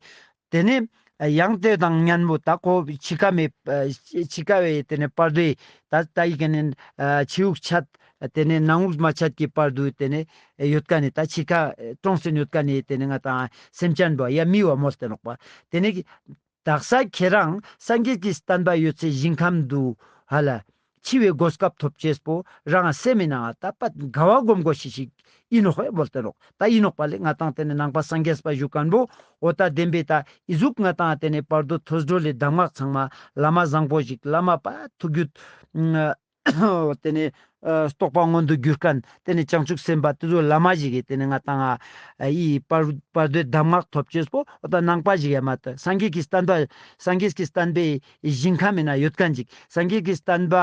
ཏེ་ནེ་ཡང་ཏེ་དང་ཉམ་པོ་ད་ཁོ་ཕྱི་ཁ་མེད་ཕྱི་ཁ་བའི་ཏེ་ནེ་བར་དོའི་ད་ད་ཡི་གེ་ནེ་ཕྱི་དབུགས་ཆད་ཏེ་ནེ་ནང་དབུགས་མ་ཆད་ཀྱི་བར་དོའི་ཏེ་ནེ་ཡོད་ཀ་ནེ་ད་ཕྱི་ཁ་གྲོངས་སེ་ཡོད་ཀ་ནེ་ཏེ་ནེ་ང་ཏང་སེམས་ཅན་པོ་ཡ་མི་བ་མོལ་ཏེ་ནོག་པ། ཏེ་ནེ་དག་ས་ཁྱེད་རང་སངས་རྒྱས་ཀྱི་བསྟན་པ་ཡོད་སའི་ཞིང་ཁམས་དུ་ཧ་ལ་འཆི་བའི་གོ་སྐབས་ཐོབ་ཅེས་པོ་རང་སེམས་མི་ནང་ད་པ་དགའ་བ་སྒོམ་དགོས་ཤེས་ཤིག་ཨིན་ནོག་ཧེ་མོལ་ཏེ་ནོག། ད་ཨིན་ནོག་པ་ལེ། ང་ཏང་ཏེ་ནེ་ནང་པ་སངས་རྒྱས་པ་ཞུ་ཁན་པོ་འོ་ད་བདེན་པའི་ད་ཨི་ཟུག་ང་ཏང་ཏེ་ནེ་བར་དོ་ཐོས་གྲོལ་ལི་གདམས་ངག་ཚང་མ་བླ་མ་བཟང་པོ་ཞིག་བླ་མ་པ་ཐུགས་རྒྱུད་ཏེ་ནེ་ཨ་རྟོགས་པ་མངོན་དུ་གྱུར་ཁན་ཏེ་ནེ་བྱང་ཆུབ་སེམས་དཔའ་ཏེ་ཚོ་བླ་མ་ཞིག་གི་ཏེ་ནེ་ང་ཏང་ཨ་ཨི་བར་བར་དོའི་གདམས་ངག་ཐོབ་ཅེས་པོ་འོ་ད་ནང་པ་ཞིག་ཡ་མ་ད་སངས་རྒྱས་ཀྱི་བསྟན་པ་སངས་རྒྱས་ཀྱི་བསྟན་པའི་ཞིང་ཁམས་མི་ནང་ཡོད་ཁན་ཅིག་སངས་རྒྱས་ཀྱི་བསྟན་པ་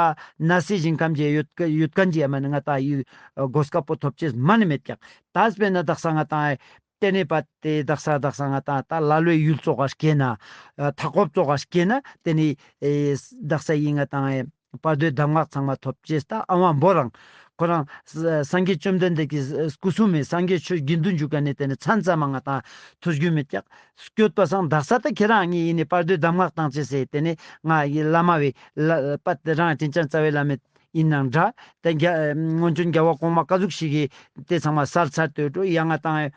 ན་སའི་ཞིང་ཁམས་ཅིག་ཡོད་ཡོད་ཁན་ཅིག་ཡ་མ་ནེ་ང་ཏང་ཨི་གོ་སྐབས་པོ་ཐོབ་ཅེས་མ་ནེ་མེད་ཀྱག། ད་དཔེར་ན་དག་ས་ང་ཏང་ཨ་ཏེ་ནེ་པ་ཏེ་དག་ས་དག་ས་ང་ཏང་ད་ལ་ལོའི་ཡུལ་ཙོགས་ཀ་སྐྱེས་ན་ཨ་མཐའ་འཁོབ་ཙོགས་ཀ་སྐྱེས་ན་ཏེ་ནེ་ཨེ་དག་ས་ཨི་ང་ཏང་ཨེ་བར་དོའི་གདམས་ངག་ཚང་མ་ཐོབ་ཅེས་ད་ཨ་བ་བོ་རང་ཁོ་རང་ས་སངས་རྒྱས་བཅོམ་ལྡན་འདས་ཀྱི་སྐུ་གསུམ་མེ་སངས་རྒྱས་ཆོས་དགེ་འདུན་ཞུ་ཁན་ནི་ཏེ་ནེ་མཚན་ཙམ་མ་ང་ཏང་ཐོས་རྒྱུ་མེད་ཀྱག། སྐྱོད་པ་སང་དག་ས་ད་ཁྱེད་རང་ངའི་ཨི་ནེ་བར་དོའི་གདམས་ངག་བཏང་ཅེས་སེ་ཏེ་ནེ་ང་ཨི་བླ་མ་བའི་ལ་པ་ཏེ་རང་དྲིན་ཅན་རྩ་བའི་བླ་མེད་ཨིན་ནང་འདྲ། ཏེ་རྒྱ་སྔོན་བྱོན་རྒྱལ་བ་གོང་མ་ཀ་ཟུག་ཞིག་གི་ཏེ་ཚང་མ་སལ་ཚར་ཏེ་འགྲོ་ཡ་ང་ཏང་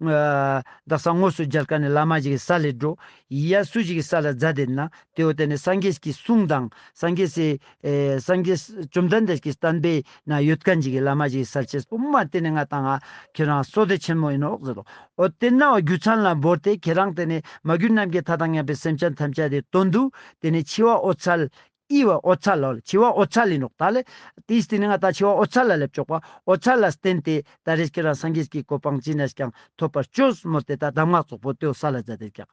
ཨ་དག་ས་དངོས་སུ་མཇལ་ཁན་ནི་བླ་མ་ཞིག་གི་སལ་ལེ་འགྲོ། ཡ་སུ་ཞིག་གི་སལ་ལ་མཛད་དེ་ན་ཏེ་འོ་ཏེ་ནེ་སངས་རྒྱས་ཀྱི་གསུང་དང་སངས་རྒྱས་སི་ཨེ་སངས་རྒྱས་བཅོམ་ལྡན་འདས་ཀྱི་བསྟན་པའི་ནང་ཡོད་ཁན་ཞིག་གི་བླ་མ་ཞིག་གི་སལ་ཅེས་པོ་མ་ཏེ་ནེ་ང་ཏང་ང་ཁྱེད་རང་བསོད་བདེ་ཆེན་མོ་ཨིན་ནོག་ཟེར་རོ། འོ་ཏེ་ན་བ་རྒྱུ་མཚན་ལ་བོར་ཏེ་ཁྱེད་རང་ཏེ་ནེ་མ་གྱུར་ནམ་མཁའི་མཐའ་དང་མཉམ་པའི་སེམས་ཅན་ཐམས་ཅད་དི་དོན་དུ་ཏེ་ནེ་འཆི་བ་འོད་གསལ་ཨི་བ་འོད་གསལ་ལོ། འཆི་བ་འོད་གསལ་ཨིན་ནོག། ད་ལེ་ཏེ་སྟིང་ནེ་ང་ཏང་འཆི་བ་འོད་གསལ་ལ་ལེབ་ཅོག་པ་འོད་གསལ་ལ་བརྟེན་ཏེ་ད་རེས་ཁྱེད་རང་སངས་རྒྱས་ཀྱི་གོ་འཕང་ཅི་ནས་ཀྱང་ཐོབ་པར་ཅོས་མོལ་ཏེ་ད་གདམས་ངག་ཙོགས་པོ་ཏེ་བོ་སལ་ལ་མཛད་དེ་ཀྱག།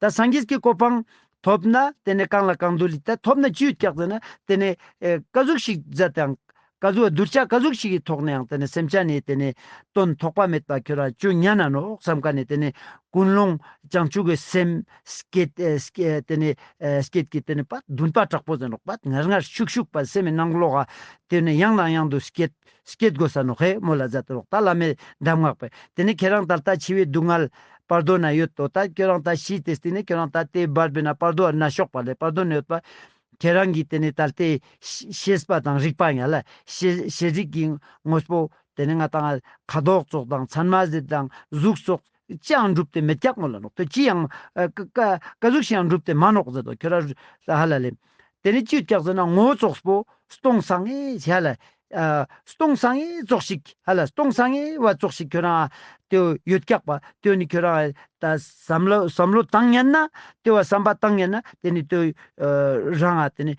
ད་སངས་རྒྱས་ཀྱི་གོ་འཕང་ཐོབ་ན་ཏེ་ནེ་གང་ལ་གང་འདུལ་ལི་ད་ཐོབ་ན་ཅི་ཡོད་ཀྱག་ཟེར་ན་ཏེ་ནེ་ཨེ་ཀ་ཟུག་ཞིག་མཛད་དང་ཀ་ཟུག་གདུལ་བྱ་ཀ་ཟུག་ཞིག་གི་ཐོག་ནེ་ཡང་ཏེ་ནེ་སེམས་ཅན་ནི་ཏེ་ནེ་དོན་ཐོགས་པ་མེད་པ་ཁྱོད་རང་ཅོ་ཉན་ན་ནོག་བསམ་ཁན་ནི་ཏེ་ནེ་ཀུན་སློང་བྱང་ཆུབ་ཀྱི་སེམས་བསྐྱེད་ཨེ་བསྐྱེད་ཏེ་ནེ་ཨེ་བསྐྱེད་ཀྱི་ཏེ་ནེ་པ་འདུན་པ་དྲག་པོ་ཟེར་ནོག་པ་ངར་ངར་ཤུགས་ཤུགས་པ་སེམས་མི་ནང་ལོགས་ཀ་ཏེ་ནེ་ཡང་དང་ཡང་དུ་བསྐྱེད་བསྐྱེད་དགོས་ས་ནོག་ཧེ་མོལ་ལ་མཛད་དེ་ནོག། ད་བླ་མའི་གདམས་ངག་པས་ཏེ་ནེ་ཁྱེད་རང་ད་ལྟ་འཆི་བའི་སྡུག་བསྔལ་བར་དོ་ན་ཡོད་དོ། ད་ཁྱོད་རང་ད་ཤི་ཏེ་སྟིང་ནེ་ཁྱོད་རང་ད་ལྟའི་བར་བོ་ན་བར་དོ་ན་ཤོག་པ་ལེ་བར་དོ་ན་ཡོད་པ། ཁྱེད་རང་གི་ཏེ་ནེ་ད་ལྟའི་ཤེས་པ་དང་རིག་པ་ཡ་ལ་ཤེས་ཤེས་རིག་གི་དངོས་པོ་ཏེ་ནེ་ང་ཏང་ཁ་དོག་ཙོགས་དང་མཚན་མ་ཟེར་དང་གཟུགས་ཙོགས་ཅི་ཡང་གྲུབ་སྟེ་མེད་ཀྱག་མོལ་ལ་ནོག། ཏེ་ཅི་ཡང་ཨ་ཀ་ཀ་ཀ་ཟུག་ཞིག་ཡང་གྲུབ་སྟེ་མ་ནོག་ཟེར་དོ་ཁྱོད་རང་ཧ་ལ་ལེ། ཏེ་ནེ་ཅི་ཡོད་ཀྱག་ཟེར་ན་ངོ་བོ་ཙོགས་པོ་སྟོང་སང་ངེ་ཧ་ལ་ཨ་སྟོང་སང་ངེ་ཙོགས་ཤིག་ཧ་ལ་སྟོང་སང་ངེ་བ་ཙོགས་ཤིག་ཁྱོད་རང་ཏེ་ཡོད་ཀྱག་པ་ཏེ་ནི་ཁྱོད་རང་ད་བསམ་བློ་བསམ་བློ་བཏང་ཉན་ན་ཏེ་བ་བསམ་པ་བཏང་ཉན་ན་ཏེ་ནི་ཏེ་ཨ་རང་ང་ཏེ་ནི་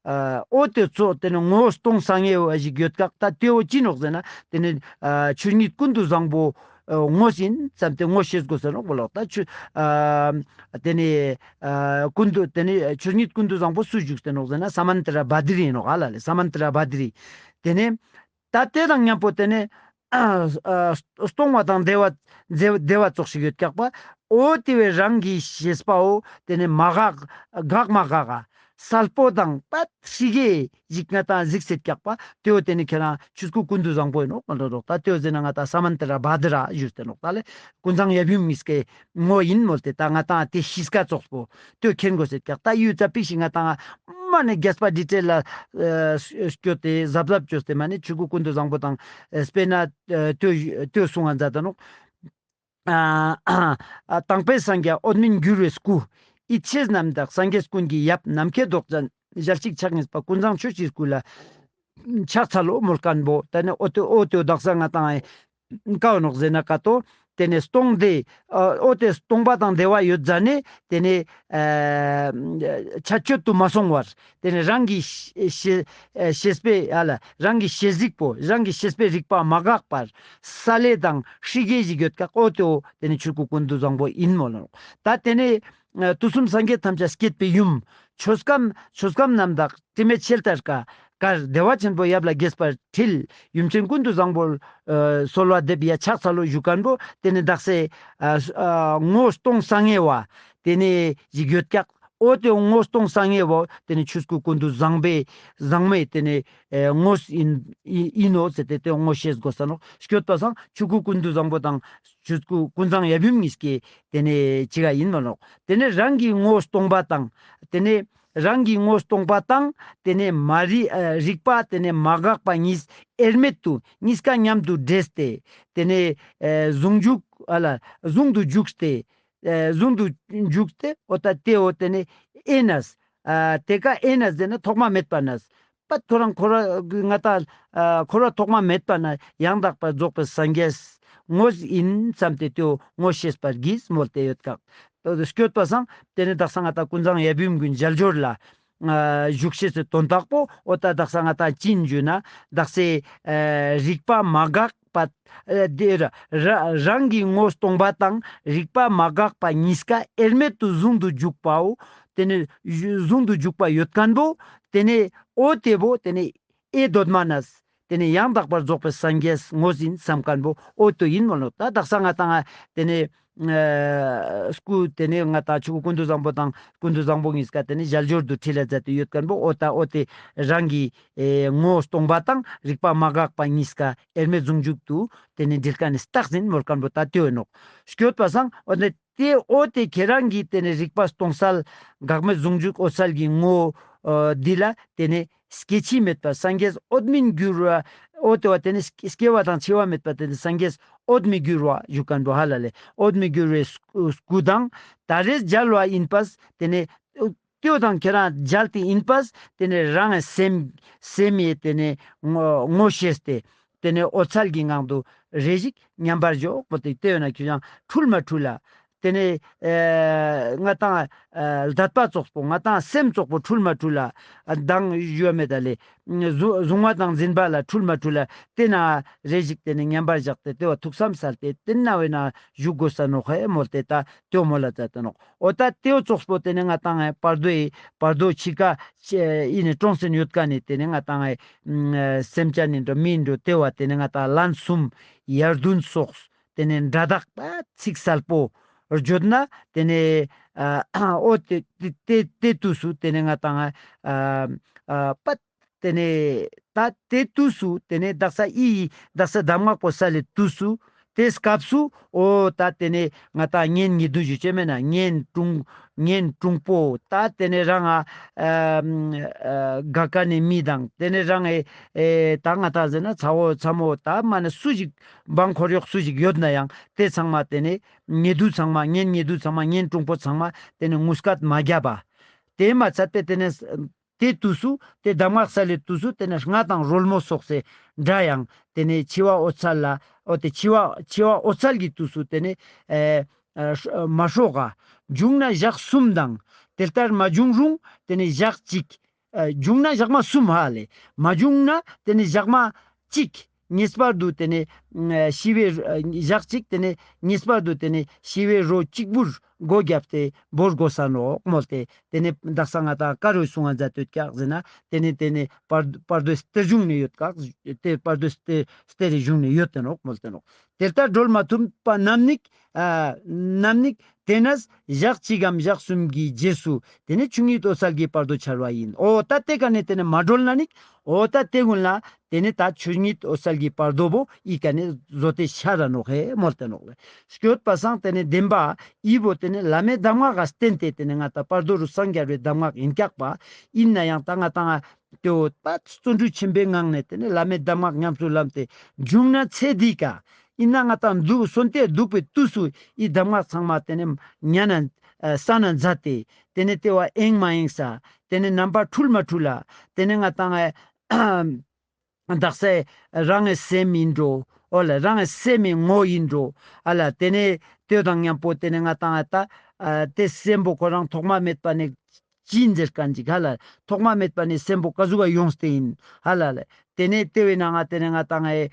ཨ་འོ་ཏེ་ཙོགས་ཏེ་ནི་ངོ་བོ་སྟོང་སང་ངེ་བ་ཞིག་ཡོད་ཀྱག། ད་ཏེ་བོ་ཅི་ནོག་ཟེར་ན་ཏེ་ནི་ཨ་ཆོས་ཉིད་ཀུན་ཏུ་བཟང་པོ་ཨ་ངོ་ཡིན་ཙམ་ཏེ་ངོ་ཤེས་དགོས་ཟེར་ནོག་པོ་ལོག། ད་ཆོས་ཨ་ཏེ་ནི་ཨ་ཀུན་ཏུ་ཏེ་ནི་ཆོས་ཉིད་ཀུན་ཏུ་བཟང་པོ་སུ་བཞུགས་ཏེ་ནོག་ཟེར་ན་ས་མནྟ་ར་བྷ་དྲི་ཡིན་ནོག་ཨ་ལ་ལེ་ས་མནྟ་ར་བྷ་དྲི། ཏེ་ནེ་ད་ཏེ་དང་མཉམ་པོ་ཏེ་ནེ་ཨ་ཨ་སྟོང་བ་དང་བདེ་བ་བདེ་བ་ཙོགས་ཤིག་ཡོད་ཀྱག་པ། འོ་ཏེ་བས་རང་གི་ཤེས་པའོ་ཏེ་ནེ་མ་འགག་འགག་མ་འགག་ག་གསལ་པོ་དང་པད་ཧྲི་གེ་ཞིག་ང་ཏང་གཟིགས་སེད་ཀྱག་པ། ཏེ་བོ་ཏེ་ནེ་ཁྱེད་རང་ཆོས་སྐུ་ཀུན་ཏུ་བཟང་པོ་ཡིན་ནོག་མ་འགྲོ་རོག། ད་ཏེ་བོ་ཟེར་ན་ང་ཏང་ས་མནྟ་ར་བྷ་དྲི་ཞུས་ཏེ་ནོག་ད་ལེ་ཀུན་བཟང་ཡབ་ཡུམ་གཉིས་ཀའི་ངོ་ཡིན་མོལ་ཏེ་ད་ང་ཏང་ཏེ་ཤེས་ཀ་ཙོགས་པོ་ཏེ་མཁྱེན་དགོས་སེད་ཀྱག། ད་ཡུལ་ཙ་པིག་ཞིག་ང་ཏང་མ་ནེ་རྒྱས་པ་ཌི་ཊེལ་ལ་ཨ་སྐྱོད་དེ་གཟབ་གཟབ་བཅོས་ཏེ་མ་ནེ་ཆོས་སྐུ་ཀུན་ཏུ་བཟང་པོ་དང་ཨ་དཔེར་ན་ཨ་ཏེ་ཏེ་གསུང་ང་མཛད་ད་ནོག། ཨ་ཨ་དང་པོའི་སངས་རྒྱས་འོད་མིན་འགྱུར་བའི་སྐུ། ཡེ་ཤེས་རྣམ་དག་སངས་རྒྱས་ཀུན་གྱི་ཡབ། ནམ་མཁའི་མདོག་ཅན་ཞལ་གཅིག་ཕྱག་གཉིས་པ། ཀུན་བཟང་ཆོས་ཀྱི་སྐུ་ལ་ཕྱག་འཚལ་ལོ་མོལ་ཁན་བོ། ད་ནི་འོ་ཏེ་འོ་ཏེ་དག་ས་ང་ཏང་ཀ་བོ་ནོག་ཟེར་ན་ཀ་ཏོ། ཏེ་ནེ་སྟོང་བདེ་ཨ་འོ་ཏེ་སྟོང་པ་དང་བདེ་བ་ཡོད་ཟ་ནེ་ཏེ་ནེ་ཨ་ཆད་ཆོད་དུ་མ་སོང་བར་ཏེ་ནེ་རང་གི་ཤེས་ཤེས་པའི་ཨ་ལ་རང་གི་ཤེས་རིག་པོ་རང་གི་ཤེས་པའི་རིག་པ་མ་འགག་པར་གསལ་ལེ་དང་ཧྲི་གེ་ཞིག་ཡོད་ཀྱག། འོ་ཏེ་བོ་ཏེ་ནེ་ཆོས་སྐུ་ཀུན་ཏུ་བཟང་པོ་ཡིན་མོལ་ལ་ནོག། ད་ཏེ་ནེ་ཨ་དུས་གསུམ་སངས་རྒྱས་ཐམས་ཅད་བསྐྱེད་པའི་ཡུམ། ཆོས་ཁམས་ཆོས་ཁམས་རྣམ་དག་དྲི་མེད་ཤེལ་ལྟར་དཀར། དཀར་བདེ་བ་ཆེན་པོ་ཡབ་ལ་དགྱེས་པར་འཁྲིལ། ཡུམ་ཆེན་ཀུན་ཏུ་བཟང་པོར་ཨ་གསོལ་བ་འདེབས་ཡ་ཕྱག་འཚལ་ལོ་ཞུ་ཁན་བོ་ཏེ་ནེ་དག་ས་ཨ་ཨ་ངོ་བོ་སྟོང་སང་ངེ་བ་ཏེ་ནེ་ཞིག་ཡོད་ཀྱག། འོ་ཏེ་ངོ་སྟོང་སང་ངེ་བོ་ཏེ་ནེ་ཆོས་སྐུ་ཀུན་ཏུ་བཟང་པོའི་བཟང་མོའི་ཏེ་ནེ་ཨེ་ངོ་ཨིན་ཨིན་ཨིན་ནོག་ཟེར་ཏེ་ཏེ་ངོ་ཤེས་དགོས་ས་ནོག། སྐྱོད་པ་སང་ཆོས་སྐུ་ཀུན་ཏུ་བཟང་པོ་དང་ཆོས་སྐུ་ཀུན་བཟང་ཡབ་ཡུམ་གཉིས་ཀའི་ཏེ་ནེ་ཅི་ག་ཨིན་མ་ནོག། ཏེ་ནེ་རང་གི་ངོ་སྟོང་པ་དང་ཏེ་ནེ་རང་གི་ངོ་སྟོང་པ་དང་ཏེ་ནེ་མ་རིག་ཨ་རིག་པ་ཏེ་ནེ་མ་འགགས་པ་གཉིས་དབྱེར་མེད་དུ་གཉིས་ཀ་མཉམ་དུ་འདྲེས་ཏེ་ཏེ་ནེ་ཨེ་ཟུང་འཇུག་ཨ་ལ་ཟུང་དུ་འཇུག་སྟེ། ཨེ་ཟུང་དུ་འཇུག་སྟེ་འོ་ཏ་ཏེ་འོ་ཏེ་ནེ་ཨེ་ནས་ཨ་ཏེ་ཀ་ཨེ་ནས་ཟེར་ན་ཐོག་མ་མེད་པ་ནས་པ་ཐོ་རང་ཁོ་ར་ང་ཏང་ཨ་ཁོ་ར་ཐོག་མ་མེད་པ་ན་ཡང་དག་པར་རྫོགས་པའི་སངས་རྒྱས་དངོས་ཨིན་བསམ་སྟེ་ཏེའོ་ངོ་ཤེས་པར་གྱིས་མོལ་ཏེ་ཡོད་ཀག། སྐྱོད་པ་སང་ཏེ་ནེ་དག་ས་ང་ཏང་ཀུན་བཟང་ཡབ་ཡུམ་གྱི་མཇལ་འབྱོར་ལ་ཨ་བཞུགས་ཤེས་སི་དོན་དག་པོ་འོ་ཏ་དག་ས་ང་ཏང་ཅི་ཨིན་ཞུ་ན་དག་སའི་ཨ་རིག་པ་མ་འགགས་པ་ཨ་ཏེ་ར་ར་རང་གི་ངོ་སྟོང་པ་དང་རིག་པ་མ་འགགས་པ་གཉིས་ཀ་དབྱེར་མེད་དུ་ཟུང་དུ་འཇུག་པའོ། ཏེ་ནེ་ཟུང་དུ་འཇུག་པ་ཡོད་ཁན་བོ་ཏེ་ནེ་འོ་ཏེ་བོ་ཏེ་ནེ་ཨེ་གདོད་མ་ནས་ཏེ་ནེ་ཡང་དག་པར་རྫོགས་པའི་སངས་རྒྱས་དངོས་ཨིན་བསམ་ཁན་བོ་འོ་ཏོ་ཨིན་མོལ་ནོག། ཏ་དག་ས་ང་ཏང་ཏེ་ནེ་ཨ་སྐུ་ཏེ་ནེ་ང་ཏང་ཆོས་སྐུ་ཀུན་ཏུ་བཟང་པོ་དང་ཀུན་ཏུ་བཟང་པོ་གཉིས་ཀ་ཏེ་ནེ་ཞལ་སྦྱོར་དུ་འཁྲིལ་ལ་མཛད་དེ་ཡོད་ཁན་བོ་འོ་ཏ་འོ་ཏེ་རང་གི་ཨེ་ངོ་སྟོང་པ་དང་རིག་པ་མ་འགགས་པ་གཉིས་ཀ་དབྱེར་མེད་ཟུང་འཇུག་ཏུ་ཏེ་ནེ་འདྲིལ་ཁན་ནི་རྟགས་ཨིན་མོལ་ཁན་བོ་ཏ་ཏེའོ་ཨིན་ནོག། སྐྱོད་པ་སང་འོ་ཏེ་ཏེ་འོ་ཏེ་ཁྱེ་རང་གི་ཏེ་ནེ་རིག་པ་སྟོང་གསལ་འགག་མེད་ཟུང་འཇུག་འོད་གསལ་གྱི་ངོ་ཨ་འདི་ལ་ཏེ་ནེ་སྐྱེ་འཆི་མེད་པ་སངས་རྒྱས་འོད་མི་འགྱུར་བ། འོ་ཏེ་བོ་ཏེ་ནེ་སྐྱེ་བ་དང་འཆི་བ་མེད་པ་ཏེ་ནེ་སངས་རྒྱས་འོད་མི་འགྱུར་བ་ཞུ་ཁན་བོ་ཧ་ལ་ལེ། འོད་མི་འགྱུར་བའི་སྐུ་དང་ད་རེས་མཇལ་བ་ཡིན་པས། ཏེ་ནེ་ཏེའོ་དང་ཁྱེ་རང་མཇལ་ཏེ་ཡིན་པས། ཏེ་ནེ་རང་སེམས་སེམས་ཡེ་ཏེ་ནེ་ངོ་ངོ་ཤེས་ཏེ། ཏེ་ནེ་འོད་གསལ་གྱི་ངང་དུ་རེ་ཞིག་མཉམ་པར་འཇོག་པོ་ཏེ་ཏེ་ཡོད་ན་ཁྱོད་ཀྱང་འཁྲུལ་མ་འཁྲུལ་ལ། ཏེ་ནེ་ཨེ་ང་ཏང་ཨེ་ལྡད་པ་ཙོགས་པོ་ང་ཏང་སེམས་ཙོགས་པོ་འཁྲུལ་མ་འཁྲུལ་ལ་ཨ་མདང་ཞུ་བ་མེད་ད་ལེ། གཟུ་གཟུང་བ་དང་འཛིན་པ་ལ་འཁྲུལ་མ་འཁྲུལ་ལ་ཏེ་ན་རེ་ཞིག་ཏེ་ནེ་མཉམ་པར་བཞག་སྟེ་ཏེ་བ་ཐུགས་བསམ་གསལ་ཏེ་ཏེ་ན་བས་ན་བཞུགས་དགོས་ས་ནོག་ཧེ་མོལ་ཏེ་ཏ་ཏེའོ་མོལ་ལ་མཛད་དེ་ནོག། འོ་ཏ་ཏེའོ་ཙོགས་པོ་ཏེ་ནེ་ང་ཏང་ཨེ་བར་དོའི་བར་དོ་འཆི་ཁ་ཨེ་ནེ་གྲོངས་ཟིན་ཡོད་ཀ་ནེ་ཏེ་ནེ་ང་ཏང་ཨེ་སེམས་ཅན་ནི་འགྲོ་མི་འགྲོ་ཏེ་བ་ཏེ་ནེ་ང་ཏང་ལན་གསུམ་ཡར་བདུན་སོགས་ཏེ་ནེ་སྒྲ་དག་པ་ཚིག་གསལ་པོ་བརྗོད་ན་ཏེ་ནེ་ཨ་འོ་ཏེ་ཏེ་ཏེ་ཏེ་དུས་སུ་ཏེ་ནེ་ང་ཏང་ཨ་ཨ་པ་ཏེ་ནེ་ཏ་ཏེ་དུས་སུ་ཏེ་ནེ་དག་ས་ཨི་དག་ས་གདམས་ངག་པོ་སལ་ལེ་དུས་སུ་ཏེ་སྐབས་སུ་འོ་ཏ་ཏེ་ནེ་ང་ཏང་གཉེན་ཉེ་དུ་ཞུ་ཅེས་མེད་ན་གཉེན་དྲུང་གཉེན་དྲུང་པོ་ཏ་ཏེ་ནེ་རང་ཨ་ཨ་དགའ་ཁན་ནི་མི་དང་ཏེ་ནེ་རང་ཨེ་ཨེ་ཏ་ང་ཏང་ཟེར་ན་ཚ་བོ་ཚ་མོ་ཏ་མ་ནེ་སུ་ཞིག་འབངས་འཁོར་གཡོག་སུ་ཞིག་ཡོད་ན་ཡང་ཏེ་ཚང་མ་ཏེ་ནེ་ཉེ་དུ་ཚང་མ་གཉེན་ཉེ་དུ་ཚང་མ་གཉེན་དྲུང་པོ་ཚང་མ་ཏེ་ནེ་ངུ་སྐད་མ་རྒྱབ་པ། ཏེ་མ་ཚད་པའི་ཏེ་ནེ་ཏེ་དུས་སུ་ཏེ་གདམས་ངག་སལ་ལེ་དུས་སུ་ཏེ་ནེ་རྔ་དང་རོལ་མོ་སོགས་སེ་སྒྲ་ཡང་ཏེ་ནེ་འཆི་བ་འོད་གསལ་ལ་འོ་ཏེ་འཆི་བ་འཆི་བ་འོད་གསལ་གྱི་དུས་སུ་ཏེ་ནེ་ཨེ་ཨ་མ་ཧྲོག་ག་བྱུང་ན་ཞག་གསུམ་དང་ཏེ་ལྟར་མ་བྱུང་རུང་ཏེ་ནེ་ཞག་གཅིག་ཨ་བྱུང་ན་ཞག་མ་གསུམ་ཧ་ལེ། མ་བྱུང་ན་ཏེ་ནེ་ཞག་མ་གཅིག་ངེས་པར་དུ་ཏེ་ནེ་ཨ་ཤི་བའི་ཨ་ཞག་གཅིག་ཏེ་ནེ་ངེས་པར་དུ་ཏེ་ནེ་ཤི་བའི་རོ་གཅིག་པུར་སྒོ་བརྒྱབ་སྟེ་བོར་དགོས་ས་ནོག་མོལ་ཏེ། ཏེ་ནེ་དག་ས་ང་ཏང་ཀ་རུ་གསུང་ང་མཛད་དེ་ཡོད་ཀྱག་ཟེར་ན་ཏེ་ནེ་ཏེ་ནེ་བར་བར་དོའི་གཏེར་གཞུང་ནེ་ཡོད་ཀྱག། ཏེ་བར་དོའི་གཏེར་གཏེར་རི་གཞུང་ནེ་ཡོད་དེ་ནོག་མོལ་ཏེ་ནོག། ཏེ་ལྟར་གྲོལ་མ་ཐུབ་པ་རྣམ་ནིག་ཨ་རྣམ་ནིག་ཏེ་ནས་ཞག་གཅིག་གམ་ཞག་གསུམ་གྱི་རྗེས་སུ་ཏེ་ནེ་ཆོས་ཉིད་འོད་གསལ་གྱི་བར་དོ་འཆར་བ་ཡིན། འོ་ཏ་ཏེ་ཀ་ནེ་ཏེ་ནེ་མ་གྲོལ་ན་ནིག་འོ་ཏ་ཏེ་གུན་ལ་ཏེ་ནེ་ཏ་ཆོས་ཉིད་འོད་གསལ་གྱི་བར་དོ་བོ་ཨི་ཀ་ནེ་བཟོ་སྟེ་ཤར་ར་ནོག་ཧེ་མོལ་ཏེ་ནོག་ལེ། སྐྱོད་པ་སང་ཏེ་ནེ་བདེན་པ་ཨི་བོ་ཏེ་ནེ་བླ་མའི་གདམས་ངག་ག་བརྟེན་ཏེ་ཏེ་ནེ་ང་ཏང་བར་དོ་རུ་སངས་རྒྱས་པའི་གདམས་ངག་ཡིན་ཀྱག་པ། ཡིན་ན་ཡང་ཏ་ང་ཏང་ཏེ་བོ་པ་བརྩོན་འགྲུས་ཆེན་པོའི་ངང་ནེ་ཏེ་ནེ་བླ་མའི་གདམས་ངག་ཉམས་སུ་ལེན་ཏེ་བྱུང་ན་ཚེ་འདི་ཀ་ཡིན་ན་ང་ཏང་འདུག་གསོན་ཏེ་འདུག་པའི་དུས་སུ་ཨི་གདམས་ངག་ཚང་མ་ཏེ་ནེ་ཉན་ན་ཨ་གསན་ན་མཛད་དེ་ཏེ་ནེ་ཏེ་བ་ཡེངས་མ་ཡེངས་ས་ཏེ་ནེ་རྣམ་པ་འཁྲུལ་མ་འཁྲུལ་ལ་ཏེ་ནེ་ང་ཏང་ཨ་དག་ས་རང་གི་སེམས་ཡིན་འགྲོ། འོ་ལ་རང་གི་སེམས་ཡིན་ངོ་ཡིན་འགྲོ། ཨ་ལ་ཏེ་ནེ་ཏེ་དང་མཉམ་པོ་ཏེ་ནེ་ང་ཏང་ཨ་ཏ་ཨ་ཏེ་སེམས་པོ་ཁོ་རང་ཐོག་མ་མེད་པ་ནེ་ཅི་ཡིན་ཟེར་ཁན་ཅིག་ཧ་ལ་ཐོག་མ་མེད་པ་ནེ་སེམས་པོ་ཀ་ཟུག་ག་ཡོངས་ཏེ་ཡིན་ཧ་ལ་ལེ། ཏེ་ནེ་ཏེ་བོའི་ནང་ང་ཏེ་ནེ་ང་ཏང་ཨེ་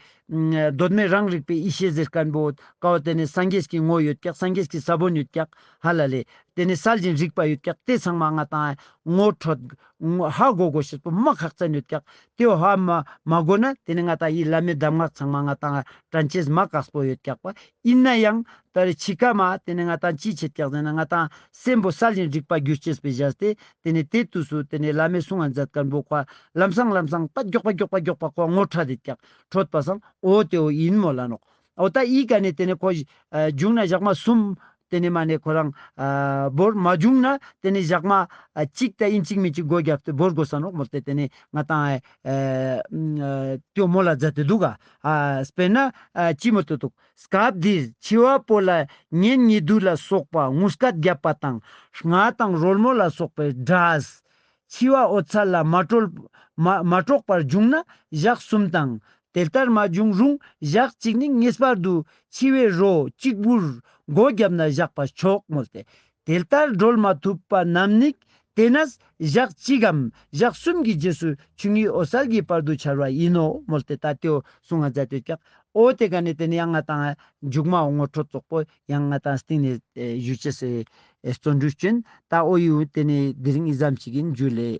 གདོད་མའི་རང་རིག་པའི་ཡེ་ཤེས་ཟེར་ཁན་བོ་ཀ་བོ་ཏེ་ནེ་སངས་རྒྱས་ཀྱི་ངོ་ཡོད་ཀྱག། སངས་རྒྱས་ཀྱི་ས་བོན་ཡོད་ཀྱག། ཧ་ལ་ལེ། ཏེ་ནེ་གསལ་བཞིན་རིག་པ་ཡོད་ཀྱག། ཏེ་ཚང་མ་ང་ཏང་ངོ་འཕྲོད་ཧ་གོ་གོ་ཤེས་པོ་མ་ཁག་ཅན་ཡོད་ཀྱག། ཏེ་བོ་ཧ་མ་མ་གོ་ན་ཏེ་ནེ་ང་ཏང་འི་བླ་མའི་གདམས་ངག་ཚང་མ་ང་ཏང་དྲན་ཅེས་མ་ཁག་པོ་ཡོད་ཀྱག་པ། ཨིན་ན་ཡང་ད་རེ་ཕྱི་ཁ་མ་ཏེ་ནེ་ང་ཏང་ཅི་ཆེད་ཀྱག་ཟེར་ན་ང་ཏང་སེམས་པོ་གསལ་བཞིན་རིག་པ་གྱུར་ཅེས་པའི་བཞག་སྟེ་ཏེ་ནེ་ཏེ་དུས་སུ་ཏེ་ནེ་བླ་མའི་གསུང་ང་མཛད་ཁན་བོ་ཁོ་ལམ་སང་ལམ་སང་པ་མགྱོགས་པ་མགྱོགས་པ་མགྱོགས་པ་ཁོ་ངོ་འཕྲོད་དེ་ཀྱག། འཕྲོད་པ་སང་འོ་ཏེ་བོ་ཨིན་མོལ་ལ་ནོག། འོ་ད་འི་ཀ་ནེ་ཏེ་ནེ་ཁོ་ཨ་བྱུང་ན་ཞག་མ་གསུམ་ཏེ་ནེ་མ་ནེ་ཁོ་རང་ཨ་བོར་མ་བྱུང་ན་ཏེ་ནེ་ཞག་མ་ཨ་གཅིག་ད་ཨིན་གཅིག་མིན་གཅིག་སྒོ་བརྒྱབ་སྟེ་བོར་དགོས་ས་ནོག་མོལ་ཏེ་ཏེ་ནེ་ང་ཏང་ཨ་ཨ་ཏེ་བོ་མོལ་ལ་མཛད་དེ་འདུག་ག། ཨ་དཔེར་ན་ཨ་ཅི་མོལ་ཏེ་འདུག། སྐབས་འདིར་འཆི་བ་པོ་ལ་གཉེན་ཉེ་དུ་ལ་སོགས་པ་ངུ་སྐད་བརྒྱབ་པ་དང་རྔ་དང་རོལ་མོ་ལ་སོགས་པའི་སྒྲས་འཆི་བ་འོད་གསལ་ལ་མ་གྲོལ་མ་མ་གྲོགས་པར་བྱུང་ན་ཞག་གསུམ་དང་། དེ་ལྟར་མ་བྱུང་རུང་ཞག་གཅིག་ནི་ངེས་པར་དུ་འཆི་བའི་རོ་གཅིག་པུར་སྒོ་བརྒྱབ་ན་བཞག་པ་ཆོག་མོལ་ཏེ། དེ་ལྟར་གྲོལ་མ་ཐུབ་པ་རྣམས་ནི་དེ་ནས་ཞག་གཅིག་གམ་ཞག་གསུམ་གྱི་རྗེས་སུ་ཆོས་ཉིད་འོད་གསལ་གྱི་བར་དུ་འཆར་བ་ཡིན་ནོ་མོལ་ཏེ་ད་ཏེ་བོ་གསུང་ང་མཛད་དེ་ཀྱག། འོ་ཏེ་ཀ་ནེ་ཏེ་ནེ་ཡང་ང་ཏང་མཇུག་མ་འོ་ངོ་འཕྲོད་ཙོགས་པོ་ཡང་ང་ཏང་སྟིང་ནེ་ཨེ་ཞུ་ཅེས་སི་ཨེ་བརྩོན་འགྲུས་ཅོ་ཨིན། ད་འོ་ཡུ་ཏེ་ནེ་དེ་རིང་འི་ཙམ་ཞིག་ཨིན། ཇུ་ལེ།